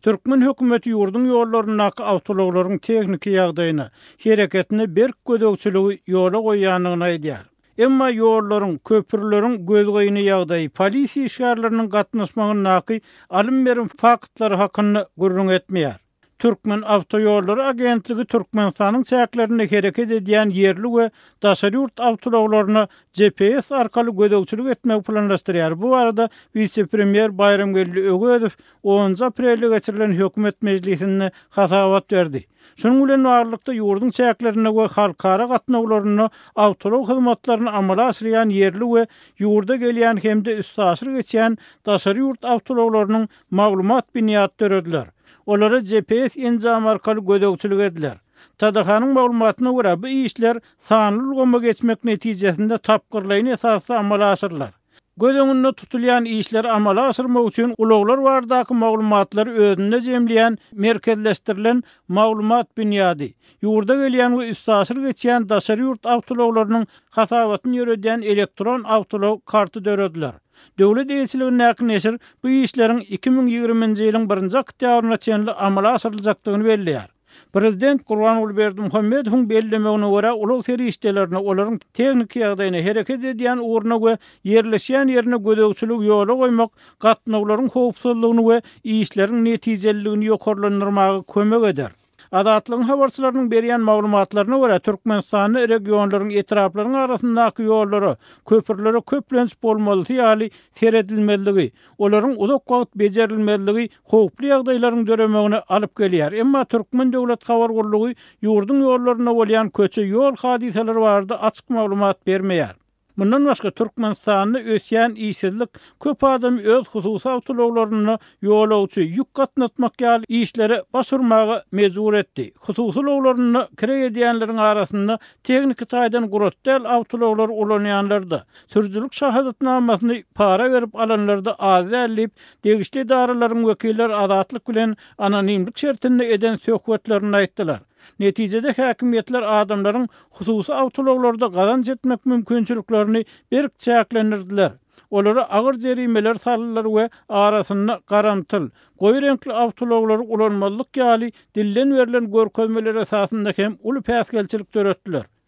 Türkmen hökümeti ýurduň ýollaryndaky awtoulaglaryň tehniki ýagdaýyna, hereketine berk gözegçiligi ýola goýýandygyny aýdýar. Emma ýollaryň, köprüleriň gözgyny ýagdaýy, polisiýa işgärleriniň gatnaşmagyndaky alym-berim faktlary hakynda gürrüň etmeýär. Türkmenawtoýollary agentligi Türkmenistanyň çäklerinde hereket edýän ýerli we daşary ýurt awtoulaglaryna GPS arkaly gözegçilik etmegi planlaşdyrýar. Bu barada wise-premýer Baýramgeldi Öwezow onunjy aprelde geçirilen hökümet mejlisinde hasabat berdi. Şunuň bilen baglylykda, ýurduň çäklerinde we halkara gatnawlarynda awtoulag hyzmatlaryny amala aşyrýan ýerli we ýurda gelýän hem-de üstaşyr geçýän daşary ýurt awtoulaglarynyň maglumat binýady dörediler. Olara GPS enjamy arkaly gözegçilik ediler. TDH-nyň maglumatyna görä, bu işler sanly ulgama geçmek netijesinde tapgyrlaýyn esasda amala aşyrylar. Göz öňünde tutulýan işleri amala aşyrmak üçin ulaglar baradaky maglumatlary özünde jemleýän merkezleşdirilen maglumat binýady, ýurda gelýän we üstaşyr geçýän daşary ýurt awtoulaglarynyň hasabatyny ýöredýän elektron awtoulag karty dörediler. Döwlet eýeçiligindäki neşir bu işleriň 2020-nji ýylyň birinji oktýabryna çenli amala aşyryljakdygyny belleýär. Prezident Gurbanguly Berdimuhamedowyň bellemegine görä, ulag serişdelerine, olaryň tehniki ýagdaýyna, hereket edýän ugruna we ýerleşýän ýerine gözegçiligi ýola goýmak gatnawlaryň howpsuzlygyny we işleriň netijeliligini ýokarlandyrmaga kömek eder. Azatlygyň habarçylarynyň berýän maglumatlaryna görä, Türkmenistanda regionlaryň, etraplaryň arasyndaky ýollara, köprülere köplenç bolmalysy ýaly seredilmezligi, olaryň uzak wagt bejerilmezligi howply ýagdaýlaryň döremegine alyp gelýär. Emma Türkmen döwlet habar gullugy ýurduň ýollarynda bolýan köçe-ýol hadysalary barada açyk maglumat bermeýär. Mundan başga, Türkmenistanda ösýän işsizlik köp adamy öz hususy awtoulaglarynda ýolagçy, ýük gatnatmak ýaly işlere baş urmaga mejbur etdi. Hususy ulaglarynda kireý edýänleriň arasynda tehniki taýdan gurat däl awtoulaglary ulanýanlar-da, sürüjilik şahadatnamasyny para berip alanlar-da az däl diýip, degişli edaralaryň wekilleri Azatlyk bilen anonimlik şertinde eden söhbetlerinde aýtdylar. Netijede häkimiýetler adamlaryň hususy awtoulaglarda gazanç etmek mümkinçiliklerini berk çäklendirdiler. Olara agyr jerimeler saldylar we arasynda garamtyl, goýy reňkli awtoulaglary ulanmazlyk ýaly dilden berlen görkezmeler esasynda hem uly päsgelçilik döretdiler.